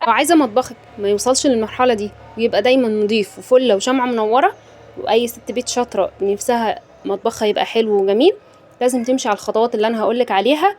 لو عايزه مطبخك ما يوصلش للمرحلة دي ويبقى دايما نضيف وفله وشمعه منورة، واي ست بيت شاطرة نفسها مطبخها يبقى حلو وجميل، لازم تمشي على الخطوات اللي انا هقولك عليها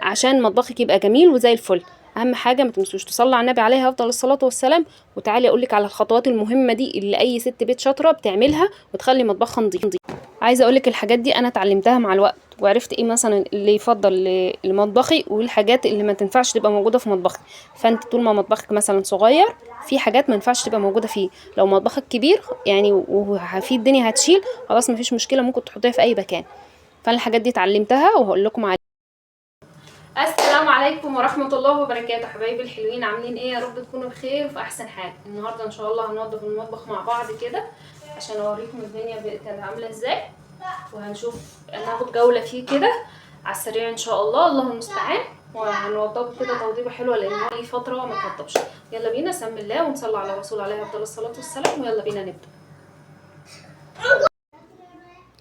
عشان مطبخك يبقى جميل وزي الفل. اهم حاجة ما تنسوش تصلي على النبي عليه افضل الصلاة والسلام. وتعالي اقولك على الخطوات المهمة دي اللي اي ست بيت شاطرة بتعملها وتخلي مطبخها نضيف. عايزه اقولك الحاجات دي انا اتعلمتها مع الوقت، وعرفت ايه مثلا اللي يفضل لمطبخي والحاجات اللي ما تنفعش تبقى موجودة في مطبخي. فانت طول ما مطبخك مثلا صغير في حاجات ما ينفعش تبقى موجودة فيه، لو مطبخك كبير يعني وفي الدنيا هتشيل خلاص مفيش مشكلة، ممكن تحطيها في اي مكان. فانا الحاجات دي اتعلمتها وهقول لكم عليها. السلام عليكم ورحمة الله وبركاته حبايبي الحلوين، عاملين ايه؟ يا رب تكونوا بخير وفي احسن حال. النهارده ان شاء الله هننضف المطبخ مع بعض كده عشان اوريكم الدنيا كانت عامله ازاي، وهنشوف هناخد جولة فيه كده على السريع ان شاء الله، الله المستعان. وهنوضبه كده توضيبه حلوة لان هو ليه فترة ما اتوضبش. يلا بينا، سم الله ونصلي على الرسول عليه افضل الصلاة والسلام، ويلا بينا نبدا.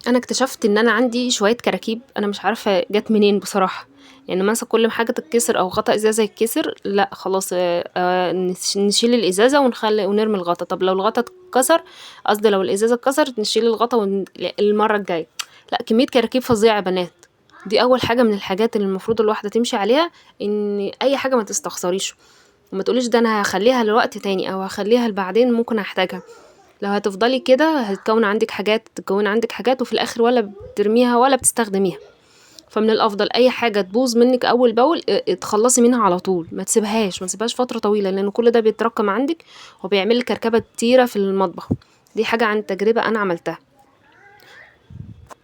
انا اكتشفت ان انا عندي شوية كراكيب انا مش عارفه جت منين بصراحة. يعني مثلا كل ما حاجة تتكسر او غطا ازازة يتكسر، لا خلاص نشيل الازازه ونخلي ونرمي الغطا. طب لو الغطا اتكسر، قصدي لو الازازه اتكسرت نشيل الغطا المرة الجاية. لا، كمية كراكيب فظيعة يا بنات. دي اول حاجة من الحاجات اللي المفروض الواحدة تمشي عليها، ان اي حاجة ما تستخسريش وما تقوليش ده انا هخليها لوقت تاني او هخليها لبعدين ممكن احتاجها. لو هتفضلي كده هتكون عندك حاجات، تكون عندك حاجات وفي الاخر ولا بترميها ولا بتستخدميها. فمن الافضل اي حاجة تبوظ منك اول باول اتخلصي منها على طول، ما تسيبهاش فترة طويلة، لان كل ده بيتراكم عندك وبيعمل لك كركبه كتيرة في المطبخ. دي حاجة عن تجربه انا عملتها.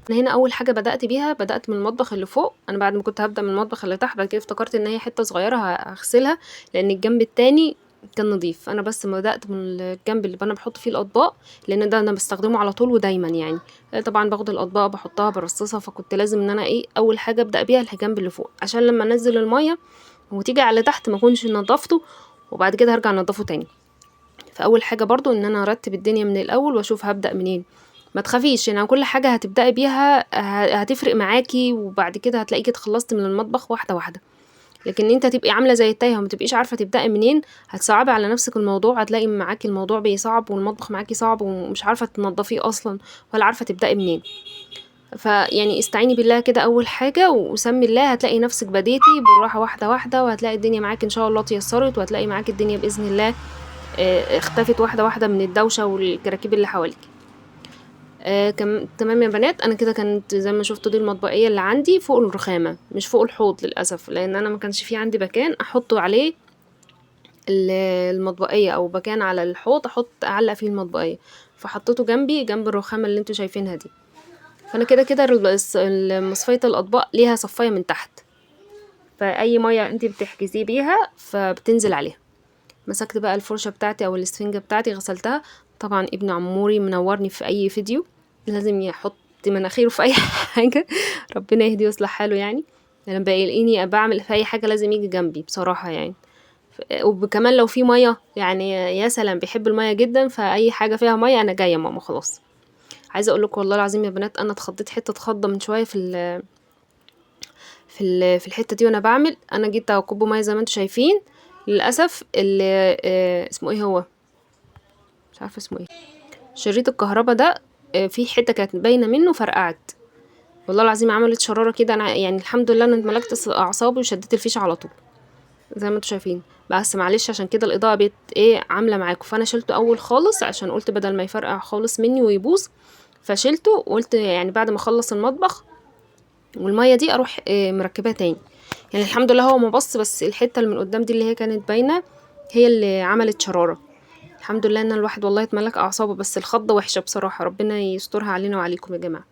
انا هنا اول حاجة بدات بيها، بدات من المطبخ اللي فوق. انا بعد ما كنت هبدا من المطبخ اللي تحت، بعد كده افتكرت ان هي حتة صغيرة هغسلها لان الجنب التاني كان نظيف. انا بس بدات من الجنب اللي انا بحط فيه الاطباق، لان ده انا بستخدمه على طول ودايما. يعني طبعا باخد الاطباق بحطها برصصها، فكنت لازم ان انا ايه اول حاجة ابدا بيها الجنب اللي فوق، عشان لما انزل المية وتيجي على تحت ما اكونش نظفته، وبعد كده هرجع انضفه تاني. فاول حاجة برضو ان انا ارتب الدنيا من الاول واشوف هبدا منين. ما تخافيش، يعني كل حاجة هتبداي بيها هتفرق معاكي، وبعد كده هتلاقيكي اتخلصتي من المطبخ واحدة واحدة. لكن انت تبقي عامله زي التايهه وما تبقيش عارفه تبداي منين، هتصعبي على نفسك الموضوع، هتلاقي معاكي الموضوع بيصعب والمطبخ معاكي صعب ومش عارفه تنظفيه اصلا ولا عارفه تبداي منين. فيعني استعيني بالله كده اول حاجة وسمي الله، هتلاقي نفسك بديتي بالراحة واحدة واحدة، وهتلاقي الدنيا معاكي ان شاء الله تيسرت، وهتلاقي معاكي الدنيا باذن الله اختفت واحدة واحدة من الدوشة والكراكيب اللي حواليك. تمام يا بنات. انا كده كانت زي ما شفتوا دي المطبقيه اللي عندي فوق الرخامه، مش فوق الحوض للاسف، لان انا ما كانش في عندي مكان احطه عليه المطبقيه، او مكان على الحوض احط اعلق فيه المطبقيه، فحطيته جنبي جنب الرخامه اللي انتوا شايفينها دي. فانا كده كده مصفيه الاطباق ليها صفايه من تحت، فاي مية انت بتحجزيه بيها فبتنزل عليها. مسكت بقى الفرشة بتاعتي او الاسفنجه بتاعتي غسلتها. طبعا ابن عموري منورني في اي فيديو، لازم يحط مناخيره في اي حاجة، ربنا يهديه ويصلح حاله. يعني لما بيلاقيني بعمل في اي حاجة لازم يجي جنبي بصراحة يعني. وكمان لو في مية، يعني يا سلام بيحب المية جدا، فاي حاجة فيها مية انا جاية ماما خلاص. عايزه اقول لكم والله العظيم يا بنات انا اتخضيت حتة خضه من شوية في الحتة دي وانا بعمل. انا جيت اكب مية زي ما انتم شايفين، للاسف اللي اسمه ايه، هو مش عارفه اسمه ايه، شريط الكهرباء ده في حتة كانت باينة منه فرقعت، والله العظيم عملت شراره كده. انا يعني الحمد لله انا اتملكت اعصابي وشديت الفيشه على طول زي ما انتم شايفين. بس معلش عشان كده الاضاءة بقت ايه عامله معاكم، فانا شلته اول خالص عشان قلت بدل ما يفرقع خالص مني ويبوظ، فشلته وقلت يعني بعد ما اخلص المطبخ والمية دي اروح مركباه تاني. يعني الحمد لله هو ما بص، بس الحتة اللي من قدام دي اللي هي كانت باينة هي اللي عملت شراره. الحمد لله ان الواحد والله اتملك اعصابه، بس الخضه وحشة بصراحة، ربنا يسترها علينا وعليكم يا جماعة.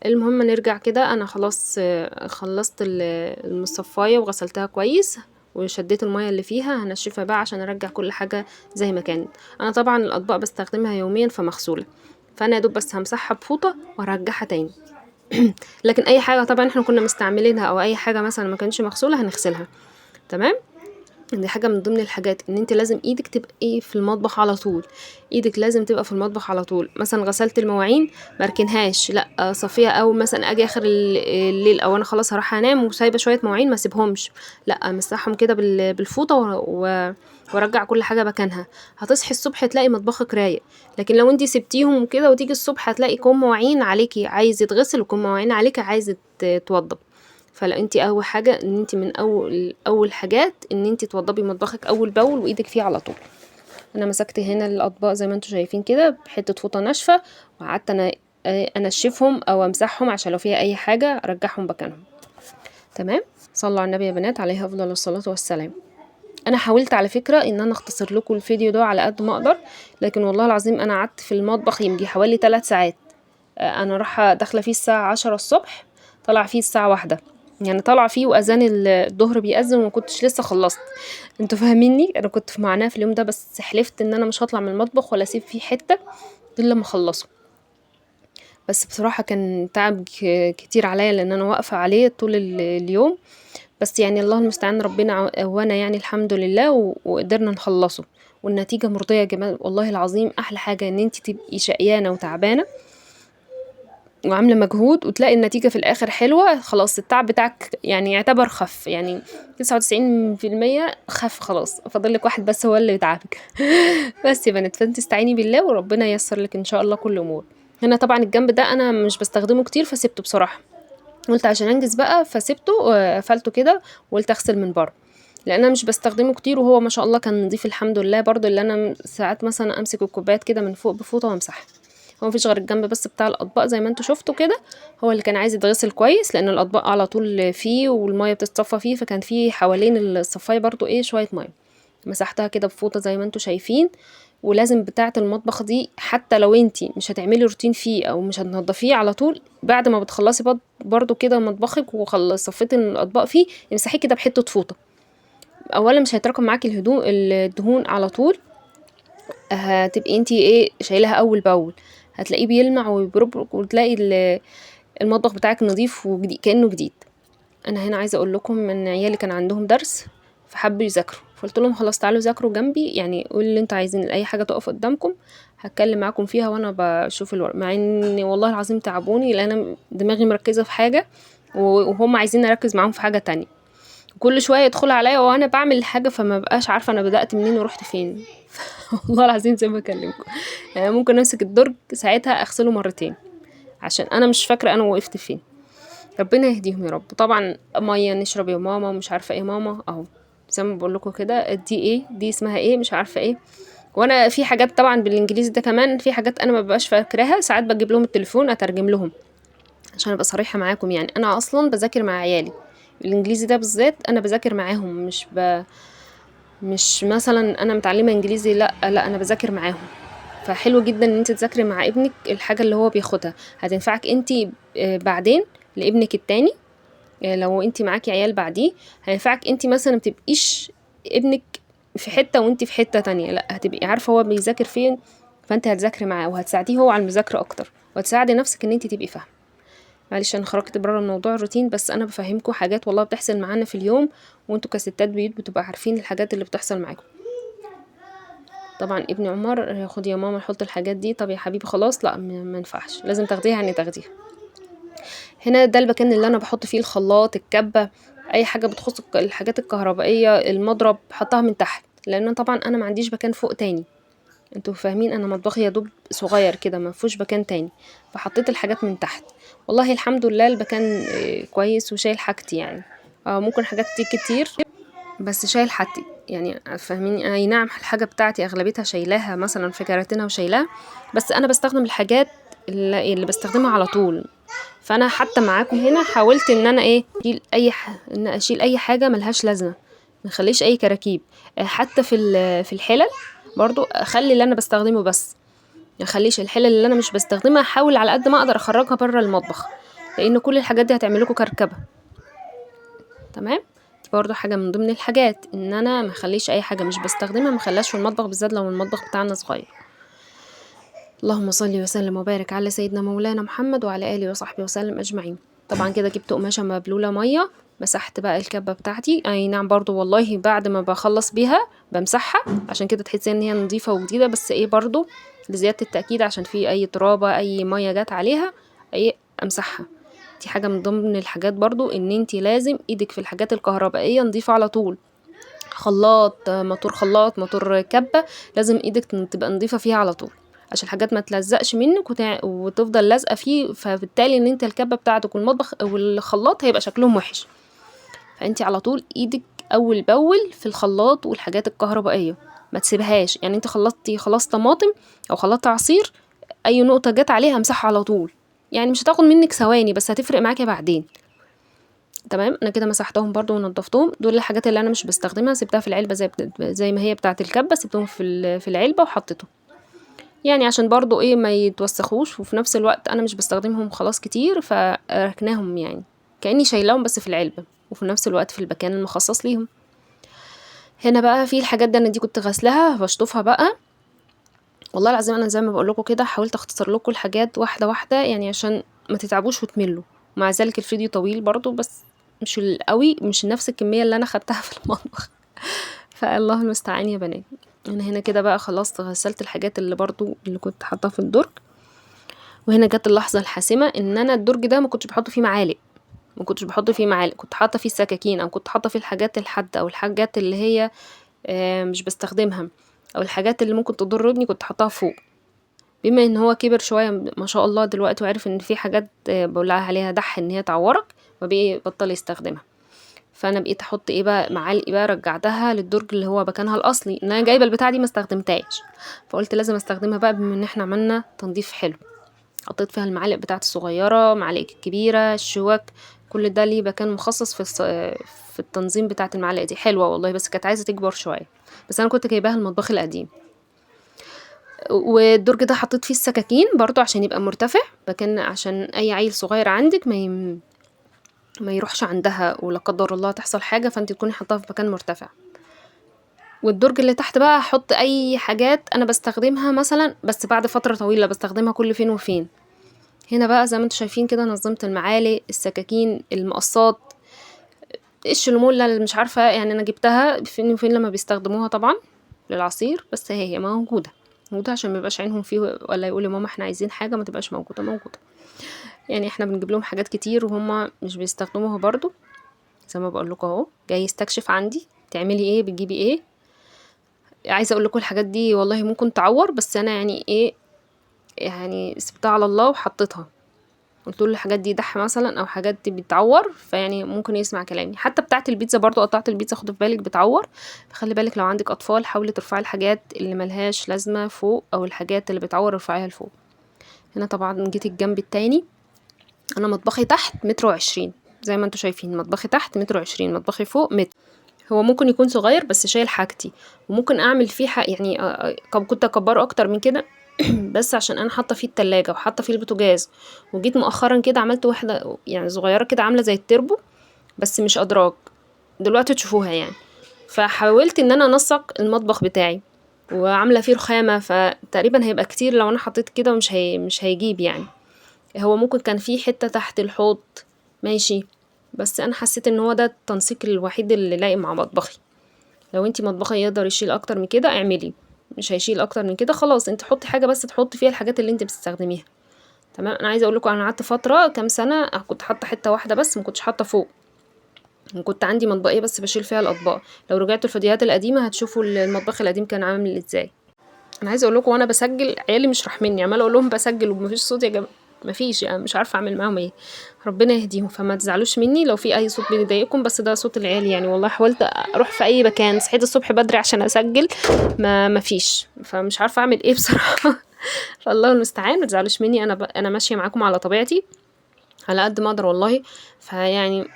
المهم نرجع كده، انا خلاص خلصت المصفايه وغسلتها كويس وشديت المية اللي فيها، هنشفها بقى عشان ارجع كل حاجة زي ما كانت. انا طبعا الاطباق بستخدمها يوميا فمغسوله، فانا يا دوب بس همسحها بفوطه وارجعها تاني. لكن اي حاجة طبعا احنا كنا مستعملينها او اي حاجة مثلا ما كانتش مغسوله هنغسلها. تمام. دي حاجة من ضمن الحاجات، ان انت لازم ايدك تبقي في المطبخ على طول، ايدك لازم تبقى في المطبخ على طول. مثلا غسلت المواعين ما اركنهاش، لا صفيها، او مثلا اجي اخر الليل او انا خلاص هروح انام وسايبه شوية مواعين ما اسيبهمش، لا امسحهم كده بالفوطه وارجع كل حاجة مكانها. هتصحي الصبح تلاقي مطبخك رايق. لكن لو انت سبتيهم كده وتيجي الصبح هتلاقي كوم مواعين عليكي عايز يتغسل، وكوم مواعين عليكي عايز توضب. فلا انت اول حاجة ان انت من اول حاجات ان انت توضبي مطبخك اول باول وايدك فيه على طول. انا مسكت هنا الاطباق زي ما انتم شايفين كده بحته فوطه ناشفة، وقعدت انا انشفهم او امسحهم عشان لو فيها اي حاجة ارجعهم مكانهم. تمام. صلوا على النبي يا بنات، عليه افضل الصلاة والسلام. انا حاولت على فكرة ان انا اختصر لكم الفيديو ده على قد ما اقدر، لكن والله العظيم انا قعدت في المطبخ يمكن حوالي 3 ساعات. انا رايحة داخله فيه الساعة 10 الصبح، طالعه فيه الساعة 1، يعني طالعه فيه واذان الظهر بيأذن وما كنتش لسه خلصت. انتوا فاهميني، انا كنت في معناه في اليوم ده، بس حلفت ان انا مش هطلع من المطبخ ولا اسيب فيه حتة الا لما اخلصه. بس بصراحة كان تعب كتير عليا لان انا واقفة عليه طول اليوم، بس يعني الله المستعان، ربنا قوانا يعني الحمد لله وقدرنا نخلصه، والنتيجة مرضية يا جماعة والله العظيم. احلى حاجة ان انت تبقي شقيانه وتعبانه وعامله مجهود وتلاقي النتيجة في الاخر حلوة، خلاص التعب بتاعك يعني يعتبر خف، يعني 99% خف خلاص، فاضل لك واحد بس هو اللي يتعبك. بس يا بنات، فانت استعيني بالله وربنا ييسر لك ان شاء الله كل امور. هنا طبعا الجنب ده انا مش بستخدمه كتير فسيبته بصراحة، قلت عشان انجز بقى فسيبته وقفلته كده، وقلت اغسل من بره لان انا مش بستخدمه كتير، وهو ما شاء الله كان نظيف الحمد لله. برضو اللي انا ساعات مثلا امسك الكوبايات كده من فوق بفوطه وامسحها، هو مفيش غير الجنب بس بتاع الاطباق زي ما انتوا شفتوا كده، هو اللي كان عايز يتغسل كويس لان الاطباق على طول فيه والمية بتتصفى فيه، فكان فيه حوالين الصفايه برضو ايه شوية مية، مسحتها كده بفوطه زي ما انتوا شايفين. ولازم بتاعه المطبخ دي حتى لو انتي مش هتعملي روتين فيه او مش هتنضفيه على طول، بعد ما بتخلصي برضو كده مطبخك وخلص صفيتي الاطباق فيه، امسحيه كده بحته فوطه. اولا مش هيتراكم معاكي الدهون على طول، هتبقي انتي ايه شايلها اول باول، هتلاقيه بيلمع وبيبرق، وتلاقي المطبخ بتاعك نظيف وجديد كانه جديد. انا هنا عايزه اقول لكم ان عيالي كان عندهم درس فحبوا يذاكروا، فقلت لهم خلاص تعالوا ذاكروا جنبي، يعني قولوا اللي انتوا عايزين، اي حاجة تقف قدامكم هتكلم معاكم فيها وانا بشوف الورق، مع ان والله العظيم تعبوني لان انا دماغي مركزه في حاجة وهم عايزين اركز معاهم في حاجة تانية، كل شوية يدخلوا عليا وانا بعمل حاجة فما بقاش عارفه انا بدات منين ورحت فين. والله العظيم زي ما بكلمكم، يعني ممكن امسك الدرج ساعتها اغسله مرتين عشان انا مش فاكره انا وقفت فين. ربنا يهديهم يا رب. طبعا مية نشرب يا ماما ومش عارفه ايه ماما، اهو زي ما بقول لكم كده، دي ايه دي اسمها ايه مش عارفه ايه. وانا في حاجات طبعا بالانجليزي ده كمان، في حاجات انا ما ببقاش فاكراها، ساعات بجيب لهم التليفون اترجم لهم عشان ابقى صريحه معاكم. يعني انا اصلا بذاكر مع عيالي الانجليزي ده بالذات، انا بذاكر معاهم، مش مثلا انا متعلمة انجليزي، لا لا انا بذاكر معاهم. فحلو جدا ان انت تذاكري مع ابنك الحاجة اللي هو بياخدها، هتنفعك انت بعدين لابنك التاني، لو انت معاكي عيال بعديه هينفعك انت مثلا ما تبقيش ابنك في حتة وانت في حتة تانية، لا هتبقي عارفه هو بيذاكر فين، فانت هتذاكري معاه وهتساعديه هو على المذاكرة اكتر، وهتساعدي نفسك ان انت تبقي فاهمه. معلش انا خرجت بره الموضوع الروتين، بس انا بفهمكم حاجات والله بتحصل معانا في اليوم، وانتوا كستات بيوت بتبقوا عارفين الحاجات اللي بتحصل معاكم. طبعا ابن عمر خد يا ماما حط الحاجات دي، طب يا حبيبي خلاص لا ما ينفعش، لازم تاخديها يعني تاخديها. هنا ده المكان اللي انا بحط فيه الخلاط، الكبه، اي حاجة بتخص الحاجات الكهربائية، المضرب حطها من تحت، لان طبعا انا ما عنديش مكان فوق تاني، انتوا فاهمين انا مطبخي يا دوب صغير كده ما فيهوش مكان تاني، فحطيت الحاجات من تحت. والله الحمد لله المكان كويس وشايل حاجتي يعني، ممكن حاجات كتير بس شايل حاجتي يعني، فاهميني. اي نعم الحاجة بتاعتي اغلبيتها شايلاها مثلا في كراتينها وشايلاها، بس انا بستخدم الحاجات اللي بستخدمها على طول. فانا حتى معاكم هنا حاولت ان انا ايه اشيل اي ان اشيل اي حاجة ملهاش لازمه، ما اخليش اي كراكيب، حتى في الحلل برضو اخلي اللي انا بستخدمه بس، ما اخليش الحلل اللي انا مش بستخدمها، احاول على قد ما اقدر اخرجها بره المطبخ، لان كل الحاجات دي هتعمل لكم كركبه. تمام، دي برضو حاجة من ضمن الحاجات ان انا ما اخليش اي حاجة مش بستخدمها ما اخليهاش في المطبخ، بالذات لو المطبخ بتاعنا صغير. اللهم صل وسلم وبارك على سيدنا مولانا محمد وعلى اله وصحبه وسلم اجمعين. طبعا كده جبت قماشة مبلوله مية مسحت بقى الكبه بتاعتي، اي نعم برضو والله بعد ما بخلص بيها بمسحها عشان كده تحسي ان هي نظيفة وجديدة، بس ايه برضو لزيادة التاكيد عشان في اي ترابه اي مية جت عليها ايه امسحها. دي حاجة من ضمن الحاجات برضو ان انتي لازم ايدك في الحاجات الكهربائية نظيفة على طول، خلاط، موتور خلاط، موتور كبه، لازم ايدك تبقى نظيفة فيها على طول عشان الحاجات ما تلزقش منك وتفضل لازقه فيه، فبالتالي ان انت الكبه بتاعتك والمطبخ والخلاط هيبقى شكلهم وحش. فانت على طول ايدك اول باول في الخلاط والحاجات الكهربائية ما تسيبهاش. يعني انت خلطتي خلاص طماطم او خلطتي عصير، اي نقطة جت عليها امسحها على طول، يعني مش هتاخد منك ثواني بس هتفرق معاكي بعدين. تمام، انا كده مسحتهم برضو ونضفتهم. دول الحاجات اللي انا مش بستخدمها سبتها في العلبة زي ما هي بتاعه الكبه، سبتهم في العلبة وحطيتهم، يعني عشان برضو ايه ما يتوسخوش، وفي نفس الوقت انا مش بستخدمهم خلاص كتير فركناهم، يعني كاني شايلاهم بس في العلبة وفي نفس الوقت في المكان المخصص ليهم. هنا بقى في الحاجات ده انا دي كنت غسلها بشطفها بقى. والله العظيم انا زي ما بقول لكم كده حاولت اختصر لكم الحاجات واحدة واحدة، يعني عشان ما تتعبوش وتملوا. مع ذلك الفيديو طويل برضو بس مش القوي، مش نفس الكمية اللي انا خدتها في المطبخ، فالله المستعان يا بنات. انا هنا كده بقى خلاص غسلت الحاجات اللي برضو اللي كنت حاطاها في الدرج. وهنا جت اللحظة الحاسمة ان انا الدرج ده ما كنتش بحط فيه معالق، ما كنتش بحط فيه معالق، كنت حاطه فيه سكاكين او كنت حاطه فيه الحاجات الحادة او الحاجات اللي هي مش بستخدمها او الحاجات اللي ممكن تضر ابني كنت حاطاها فوق. بما ان هو كبر شوية ما شاء الله دلوقتي وعرف ان في حاجات بقول لها عليها دح ان هي تعورك، فبقى بطل يستخدمها. فانا بقيت احط ايه بقى معالق بقى، رجعتها للدرج اللي هو مكانها الاصلي، ان انا جايبه البتاعه دي ما استخدمتهاش، فقلت لازم استخدمها بقى بما ان احنا عملنا تنظيف حلو. حطيت فيها المعالق بتاعتي الصغيرة، معالق الكبيرة، الشوك، كل ده ليه مكان مخصص في التنظيم بتاعت المعالق دي. حلوة والله بس كانت عايزه تكبر شوية، بس انا كنت جايباها المطبخ القديم. والدرج ده حطيت فيه السكاكين برضو عشان يبقى مرتفع مكان، عشان اي عيل صغير عندك ما يروحش عندها ولا قدر الله تحصل حاجة، فانت تكوني حاطاها في مكان مرتفع. والدرج اللي تحت بقى هحط اي حاجات انا بستخدمها مثلا، بس بعد فترة طويلة بستخدمها كل فين وفين. هنا بقى زي ما انتم شايفين كده نظمت المعالق، السكاكين، المقصات، الشلموله اللي مش عارفه يعني انا جبتها فين وفين لما بيستخدموها طبعا للعصير، بس هي موجودة موجودة عشان ما يبقاش عينهم فيه ولا يقولوا ماما احنا عايزين حاجة ما تبقاش موجودة. موجودة يعني احنا بنجيب لهم حاجات كتير وهم مش بيستخدموها برضو. زي ما بقول لكم اهو جاي يستكشف عندي تعملي ايه بتجيبي ايه. عايزه اقول لكم الحاجات دي والله ممكن تعور، بس انا يعني ايه يعني سبتها على الله وحطيتها، قلت له الحاجات دي دح مثلا او حاجات دي بتعور، فيعني ممكن يسمع كلامي. حتى بتاعه البيتزا برضو قطعت البيتزا خدي في بالك بتعور، فخلي بالك لو عندك اطفال حاولي ترفعي الحاجات اللي ملهاش لازمه فوق او الحاجات اللي بتعور ارفعيها لفوق. هنا طبعا جيت الجنب التاني، انا مطبخي تحت 1.20 متر زي ما انتم شايفين، مطبخي تحت 1.20 متر، مطبخي فوق متر. هو ممكن يكون صغير بس شايل حاجتي، وممكن اعمل فيه يعني كنت اكبره اكتر من كده بس عشان انا حاطه فيه التلاجة وحاطه فيه البوتاجاز، وجيت مؤخرا كده عملت واحدة يعني صغيرة كده عامله زي التربو بس مش ادراج، دلوقتي تشوفوها يعني. فحاولت ان انا انسق المطبخ بتاعي وعامله فيه رخامه، فتقريبا هيبقى كتير لو انا حطيت كده مش هيجيب يعني. هو ممكن كان فيه حتة تحت الحوض ماشي، بس انا حسيت ان هو ده التنسيق الوحيد اللي لايق مع مطبخي. لو انتي مطبخك يقدر يشيل اكتر من كده اعملي، مش هيشيل اكتر من كده خلاص انت حطي حاجة بس تحطي فيها الحاجات اللي انت بتستخدميها. تمام. انا عايزه اقول لكم انا قعدت فترة كام سنة كنت حاطه حتة واحدة بس، ما كنتش حاطه فوق، وكنت عندي مطبقيه بس بشيل فيها الاطباق. لو رجعتوا الفيديوهات القديمة هتشوفوا المطبخ القديم كان عامل ازاي. انا عايزه اقول لكم وانا بسجل عيالي مش راحميني، عماله اقول لهم بسجل ومفيش صوت يا جماعة، مفيش يعني مش عارفه اعمل معاهم ايه، ربنا يهديهم. فما تزعلوش مني لو في اي صوت بيضايقكم، بس ده صوت العيال يعني. والله حاولت اروح في اي مكان، صحيت الصبح بدري عشان اسجل ما فيش، فمش عارفه اعمل ايه بصراحة فالله المستعان. ما تزعلوش مني، انا ماشية معاكم على طبيعتي على قد ما اقدر والله. فيعني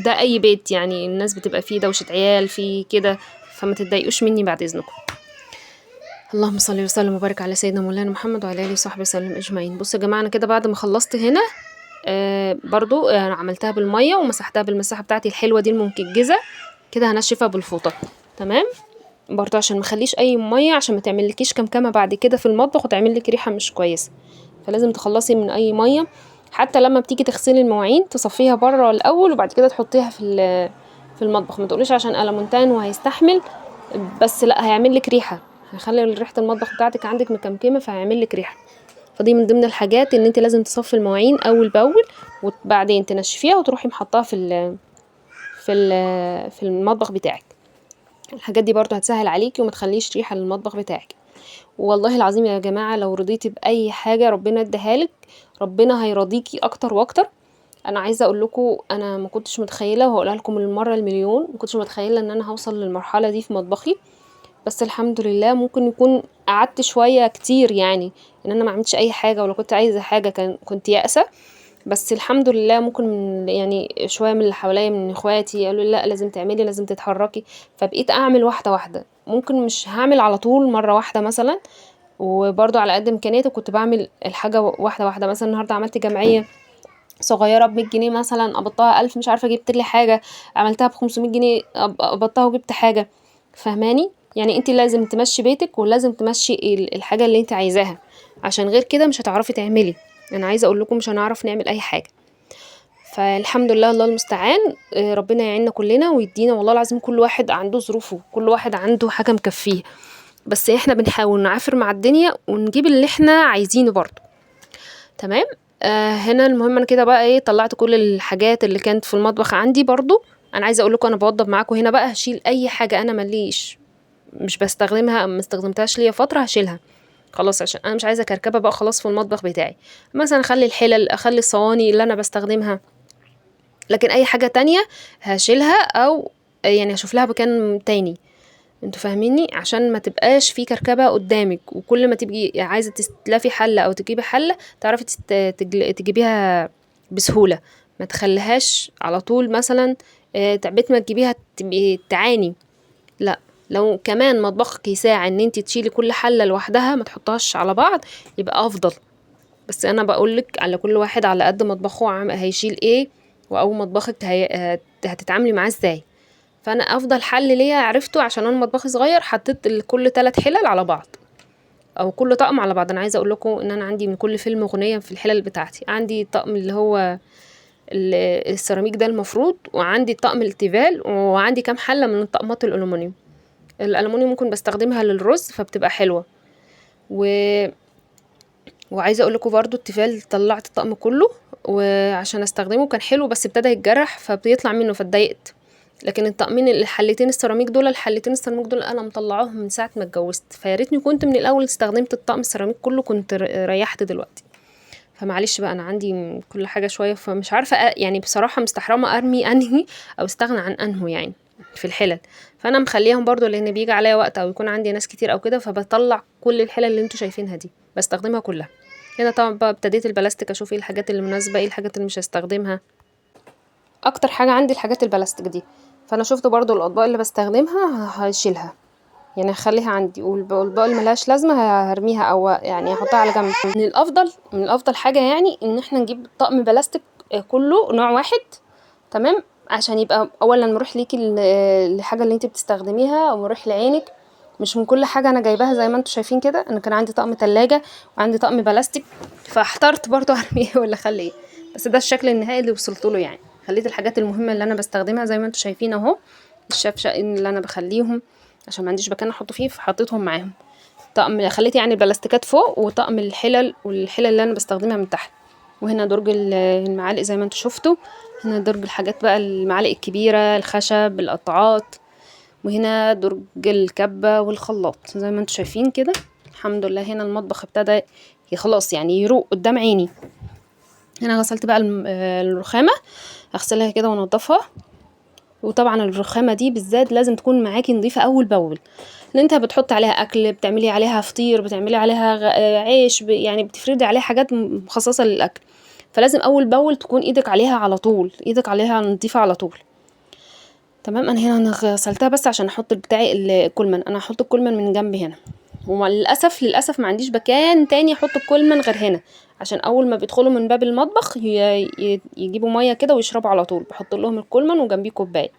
ده اي بيت يعني الناس بتبقى فيه دوشه عيال فيه كده، فما تتضايقوش مني بعد اذنكم. اللهم صل وسلم وبارك على سيدنا مولانا محمد وعلى اله وصحبه وسلم اجمعين. بصوا يا جماعة انا كده بعد ما خلصت هنا برضو عملتها بالمية ومسحتها بالمساحه بتاعتي الحلوة دي المنجزه كده، هنشفها بالفوطه. تمام، برضو عشان ما اخليش اي مية، عشان ما تعملكيش كمكمه بعد كده في المطبخ وتعمل لك ريحه مش كويسة، فلازم تخلصي من اي مية. حتى لما بتيجي تغسلي المواعين تصفيها بره الاول وبعد كده تحطيها في المطبخ. ما تقوليش عشان ألمونتان وهيستحمل، بس لا، هيعمل لك ريحه، هيخلي ريحه المطبخ بتاعتك عندك مكمكمه، فهيعمل لك ريحه. فدي من ضمن الحاجات ان انت لازم تصفي المواعين اول باول، وبعدين تنشفيها وتروحي محطاها في المطبخ بتاعك. الحاجات دي برضو هتسهل عليكي وما تخليش ريحه للمطبخ بتاعك. والله العظيم يا جماعة لو رضيتي باي حاجة ربنا اداها لك، ربنا هيرضيكي اكتر واكتر. انا عايزه اقول لكم انا ما كنتش متخيله، وهقولها لكم المرة المليون، ما كنتش متخيله ان انا هوصل للمرحلة دي في مطبخي، بس الحمد لله. ممكن يكون قعدت شوية كتير يعني ان انا ما عملتش اي حاجة، ولو كنت عايزه حاجة كنت يائسه، بس الحمد لله. ممكن يعني شوية من اللي حواليا من اخواتي قالوا لي لا لازم تعملي، لازم تتحركي، فبقيت اعمل واحدة واحدة. ممكن مش هعمل على طول مرة واحدة مثلا، وبرده على قد امكانياتي كنت بعمل الحاجة واحدة واحدة. مثلا النهارده عملت جمعية صغيرة ب100 جنيه مثلا، قبضتها 1000، مش عارفه جبت لي حاجة، عملتها ب500 جنيه قبضتها وجبت حاجة. فاهماني؟ يعني انت لازم تمشي بيتك، ولازم تمشي الحاجة اللي انت عايزاها، عشان غير كده مش هتعرفي تعملي. انا عايزه اقول لكم مش هنعرف نعمل اي حاجة. فالحمد لله، الله المستعان، ربنا يعيننا كلنا ويدينا والله العظيم. كل واحد عنده ظروفه، كل واحد عنده حاجة مكفيه، بس احنا بنحاول نعافر مع الدنيا ونجيب اللي احنا عايزينه برضو. تمام. هنا المهم انا كده بقى ايه، طلعت كل الحاجات اللي كانت في المطبخ عندي. برضو انا عايزه اقول لكم انا بوضب معاكم هنا بقى، هشيل اي حاجة انا مليش مش بستخدمها او ما استخدمتهاش ليا فترة، هشيلها خلاص، عشان انا مش عايزه كركبه بقى خلاص في المطبخ بتاعي. مثلا اخلي الحلل، اخلي الصواني اللي انا بستخدمها، لكن اي حاجة تانية هشيلها، او يعني هشوف لها مكان تاني. انتوا فاهميني؟ عشان ما تبقاش في كركبه قدامك، وكل ما تبقي عايزه تستلفي حله او تجيبي حله تعرفي تجيبيها بسهولة، ما تخليهاش على طول مثلا، تعبت ما تجيبيها تبقي تعاني. لا، لو كمان مطبخك يساعد ان انت تشيلي كل حله لوحدها ما تحطهاش على بعض يبقى افضل. بس انا بقولك على كل واحد على قد مطبخه هيشيل ايه، او مطبخك هتتعاملي معاه ازاي. فانا افضل حل ليا عرفته، عشان انا مطبخي صغير، حطيت كل 3 حلل على بعض، او كل طقم على بعض. انا عايزه اقول لكم ان انا عندي من كل فيلم اغنية في الحلل بتاعتي. عندي طقم اللي هو السيراميك ده المفروض، وعندي طقم التيفال، وعندي كام حله من طقمات الالومنيوم. الالومنيوم ممكن بستخدمها للرز فبتبقى حلوة. وعايزه اقول لكم برده التيفال طلعت الطقم كله وعشان استخدمه كان حلو، بس ابتدى يتجرح فبيطلع منه فاتضايقت. لكن الطقمين الحلتين السيراميك دول، الحلتين السيراميك دول انا مطلعاهم من ساعة ما اتجوزت، فيا ريتني كنت من الاول استخدمت الطقم السيراميك كله، كنت ريحت دلوقتي. فمعلش بقى انا عندي كل حاجة شوية، فمش عارفه يعني بصراحة مستحرمه ارمي انهي او استغنى عن انه يعني في الحلل. فانا مخليهم برضو لان بيجي عليا وقت او يكون عندي ناس كتير او كده، فبطلع كل الحلل اللي انتوا شايفينها دي بستخدمها كلها. هنا طبعا بقى ابتديت البلاستيك اشوف ايه الحاجات اللي مناسبة، ايه الحاجات اللي مش هستخدمها. اكتر حاجة عندي الحاجات البلاستيك دي، فانا شفت برضو الاطباق اللي بستخدمها هشيلها، يعني هخليها عندي، والاطباق اللي ملهاش لازمه هرميها او يعني هحطها على جنب. من الافضل حاجة يعني ان احنا نجيب طقم بلاستيك كله نوع واحد، تمام، عشان يبقى اولا مريح ليكي الحاجة اللي انت بتستخدميها ومريح لعينك. مش من كل حاجة انا جايباها زي ما انتم شايفين كده. انا كان عندي طقم تلاجة وعندي طقم بلاستيك، فاحترت برضو ارمي ايه ولا اخلي ايه، بس ده الشكل النهائي اللي وصلت له. يعني خليت الحاجات المهمة اللي انا بستخدمها زي ما انتم شايفين اهو، الشفشقين اللي انا بخليهم عشان ما عنديش مكان احطه فيه فحطيتهم معاهم. طقم خليت يعني البلاستيكات فوق، وطقم الحلل والحلل اللي انا بستخدمها من تحت. وهنا درج المعالق زي ما انتم شفتوا، هنا درج الحاجات بقى، المعالق الكبيرة، الخشب، القطعات، وهنا درج الكبه والخلاط زي ما انتم شايفين كده. الحمد لله هنا المطبخ ابتدى خلاص يعني يروق قدام عيني. هنا غسلت بقى الرخامه، اغسلها كده وانضفها. وطبعا الرخامه دي بالذات لازم تكون معاكي نظيفة اول باول، لان انت بتحط عليها اكل، بتعملي عليها فطير، بتعملي عليها عيش، يعني بتفردي عليها حاجات مخصصة للاكل، فلازم اول باول تكون ايدك عليها على طول، ايدك عليها نظيفة على طول. تمام. انا هنا غسلتها بس عشان احط بتاعي الكولمان. انا هحط الكولمان من جنب هنا، وللاسف ما عنديش مكان تاني احط الكولمان غير هنا، عشان اول ما بيدخلوا من باب المطبخ يجيبوا مية كده ويشربوا على طول. بحط لهم الكولمان وجنبيه كوباية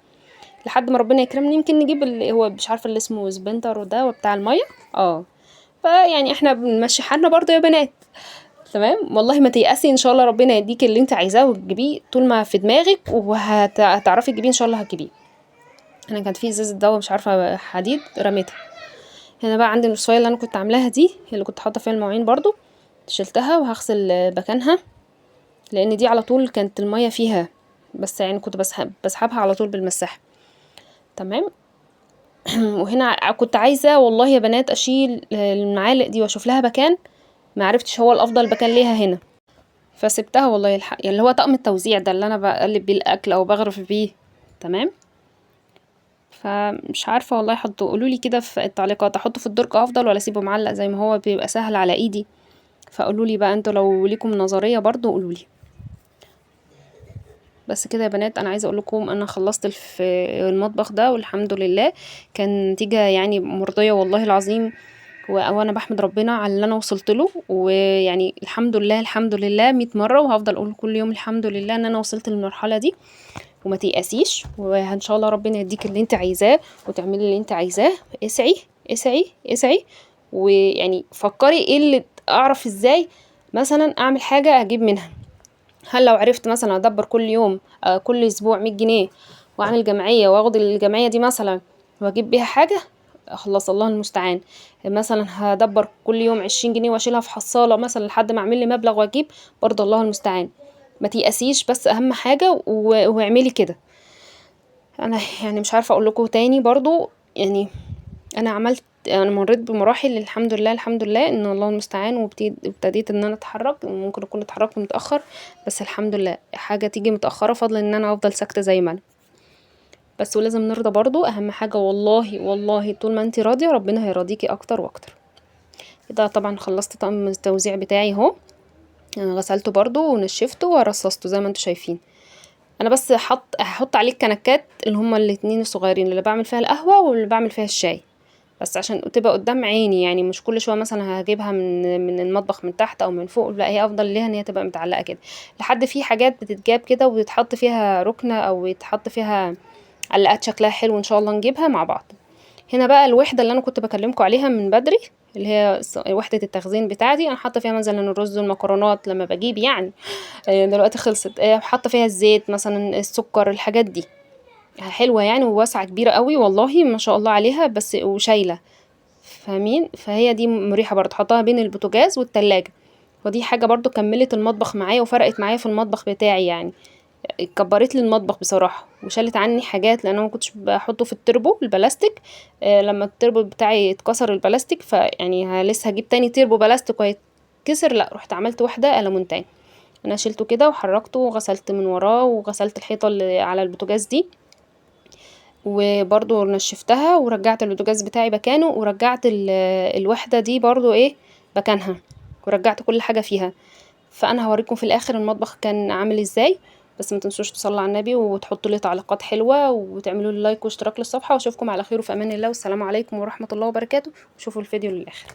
لحد ما ربنا يكرمني، يمكن نجيب اللي هو مش عارفه اللي اسمه سبنتر ده وبتاع المية. فيعني احنا بنمشي حالنا برضو يا بنات. تمام. والله ما تيأسي، ان شاء الله ربنا يديك اللي انت عايزاه وتجيبيه طول ما في دماغك، وهتعرفي تجيبيه ان شاء الله هتجيبيه. انا كانت في ازازة دواء مش عارفه حديد رميتها. هنا بقى عندي المصفايه اللي انا كنت عاملاها دي، اللي كنت حاطه فيها المواعين برضو، شلتها وهغسل مكانها، لان دي على طول كانت المية فيها، بس يعني كنت بسحبها على طول بالمساحه. تمام. وهنا كنت عايزه والله يا بنات اشيل المعالق دي واشوف لها مكان، ما عرفتش هو الافضل مكان ليها هنا، فسبتها والله الحق، يعني اللي هو طقم التوزيع ده اللي انا بقلب بيه الاكل او بغرف بيه. تمام. فمش عارفه والله، حطوا قولوا لي كده في التعليقات، احطه في الدرج افضل ولا اسيبه معلق زي ما هو بيبقى سهل على ايدي؟ فقولوا لي بقى انتوا لو ليكم نظرية برضو قولوا لي. بس كده يا بنات، انا عايزه اقول لكم انا خلصت في المطبخ ده والحمد لله، كان نتيجة يعني مرضية والله العظيم، وانا بحمد ربنا على اللي انا وصلت له، ويعني الحمد لله الحمد لله 100 مرة، وهفضل اقول كل يوم الحمد لله ان انا وصلت للمرحلة دي. وما تيأسيش، وان شاء الله ربنا يديك اللي انت عايزاه وتعملي اللي انت عايزاه. اسعي اسعي اسعي، ويعني فكري ايه اللي اعرف ازاي مثلا اعمل حاجة اجيب منها. هل لو عرفت مثلا ادبر كل يوم، كل اسبوع 100 جنيه واعمل جمعية واخد الجمعية دي مثلا واجيب بيها حاجة، خلاص الله المستعان. مثلا هدبر كل يوم 20 جنيه واشيلها في حصاله مثلا لحد ما اعمل لي مبلغ واجيب، برضه الله المستعان. ما تيأسيش، بس اهم حاجة واعملي كده. انا يعني مش عارفه اقول لكم تاني برضو، يعني انا مريت بمراحل الحمد لله الحمد لله ان الله المستعان، وابتديت ان انا اتحرك. ممكن اكون اتحركت متاخر، بس الحمد لله حاجة تيجي متاخرة فضلا ان انا افضل ساكته زي ما انا. بس ولازم نرضى برضو، اهم حاجة والله والله طول ما انت راضية ربنا هيرضيكي اكتر واكتر. كده طبعا خلصت طقم التوزيع بتاعي اهو، انا غسلته برضو ونشفته ورصصته زي ما انتم شايفين. انا بس هحط عليه الكنكات اللي هما الاتنين الصغيرين اللي بعمل فيها القهوة واللي بعمل فيها الشاي، بس عشان تبقى قدام عيني، يعني مش كل شوية مثلا هجيبها من المطبخ من تحت او من فوق، لا هي افضل ليها ان هي تبقى متعلقه كده. لحد في حاجات بتتجاب كده ويتحط فيها ركنه او يتحط فيها علاقات شكلها حلو، ان شاء الله نجيبها مع بعض. هنا بقى الوحدة اللي انا كنت بكلمكم عليها من بدري، اللي هي وحده التخزين بتاعتي، انا حاطه فيها مثلا الرز والمكرونات لما بجيب، يعني دلوقتي خلصت، حاطه فيها الزيت مثلا، السكر، الحاجات دي حلوة يعني، وواسعه كبيرة قوي والله ما شاء الله عليها، بس وشايله، فاهمين؟ فهي دي مريحه برضه، حطها بين البوتاجاز والتلاجة، ودي حاجة برضه كملت المطبخ معايا وفرقت معايا في المطبخ بتاعي، يعني كبرت لي المطبخ بصراحة وشالت عني حاجات، لان انا ما كنتش بحطه في التربو البلاستيك. لما التربو بتاعي اتكسر البلاستيك، فيعني لسه هجيب تاني تربو بلاستيك وهيتكسر، لا رحت عملت واحدة ألمونتان. انا شلته كده وحركته وغسلت من وراه، وغسلت الحيطة اللي على البوتاجاز دي، وبرضو نشفتها، ورجعت البوتاجاز بتاعي مكانه، ورجعت الوحدة دي برضو مكانها، ورجعت كل حاجة فيها. فانا هوريكم في الاخر المطبخ كان عامل ازاي، بس ما تنسوش تصلوا على النبي وتحطوا لي تعليقات حلوة وتعملوا لي لايك واشتراك للصفحه، واشوفكم على خير وفي امان الله، والسلام عليكم ورحمة الله وبركاته. وشوفوا الفيديو للاخر.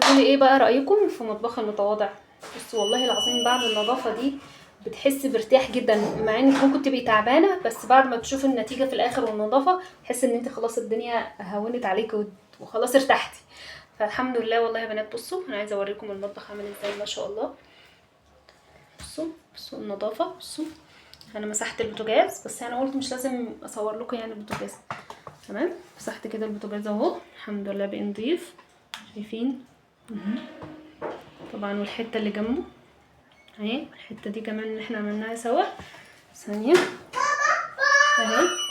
قولوا لي ايه بقى رايكم في مطبخ المتواضع. بصوا والله العظيم بعد النظافة دي بتحس بارتياح جدا، مع انك ممكن تبقي تعبانة، بس بعد ما تشوف النتيجة في الاخر والنظافة تحس ان انت خلاص الدنيا هونت عليك وخلاص ارتحتي. فالحمد لله والله يا بنات. بصوا انا عايزه اوريكم المطبخ عامل ازاي ما شاء الله. بصوا بصوا النظافة. بصوا انا مسحت البوتاجاز، بس انا قلت مش لازم اصور لكم يعني البوتاجاز. تمام، مسحت كده البوتاجاز اهو، الحمد لله بقى نضيف، شايفين؟ طبعا والحتة اللي جنبه اهي، الحتة دي كمان اللي احنا عملناها سوا. ثانية اهي.